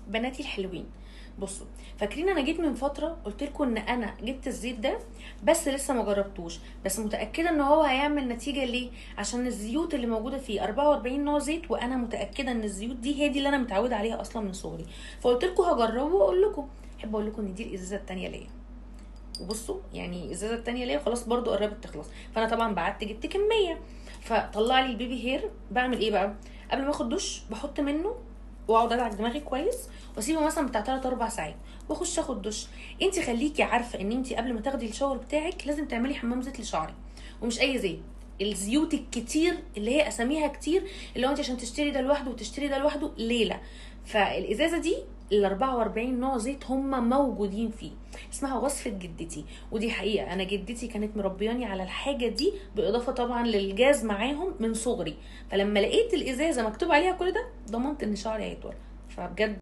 بناتي الحلوين، بصوا، فاكرين انا جيت من فترة قلت لكم ان انا جبت الزيت ده بس لسه ما جربتوش، بس متاكدة ان هو هيعمل نتيجة. ليه؟ عشان الزيوت اللي موجودة فيه 44 نوع زيت، وانا متاكدة ان الزيوت دي هي دي اللي انا متعوده عليها اصلا من صغري، فقلت لكم هجربه واقول لكم. احب اقول لكم ان دي الازازه الثانية ليا، وبصوا يعني الازازه الثانية ليا خلاص برضو قربت تخلص، فانا طبعا بعت جبت كمية. فطلع لي ال baby hair. بعمل ايه بقى؟ قبل ما اخد دش بحط منه واقعد ادعك دماغي كويس، واسيبه مثلا بتاع 3 4 ساعات واخش اخد دش. انت خليكي عارفه ان انت قبل ما تاخدي ال shower بتاعك لازم تعملي حمام زيت لشعرك، ومش اي زيت، الزيوت الكتير اللي هي اساميها كتير، اللي هو انت عشان تشتري ده لوحده وتشتري ده لوحده ليلة. فالازازه دي ال 44 نوع زيت هم موجودين فيه، اسمها وصفه جدتي، ودي حقيقة انا جدتي كانت مربياني على الحاجة دي، باضافة طبعا للجاز معاهم من صغري. فلما لقيت الازازه مكتوب عليها كل ده ضمنت ان شعري هيطول. فبجد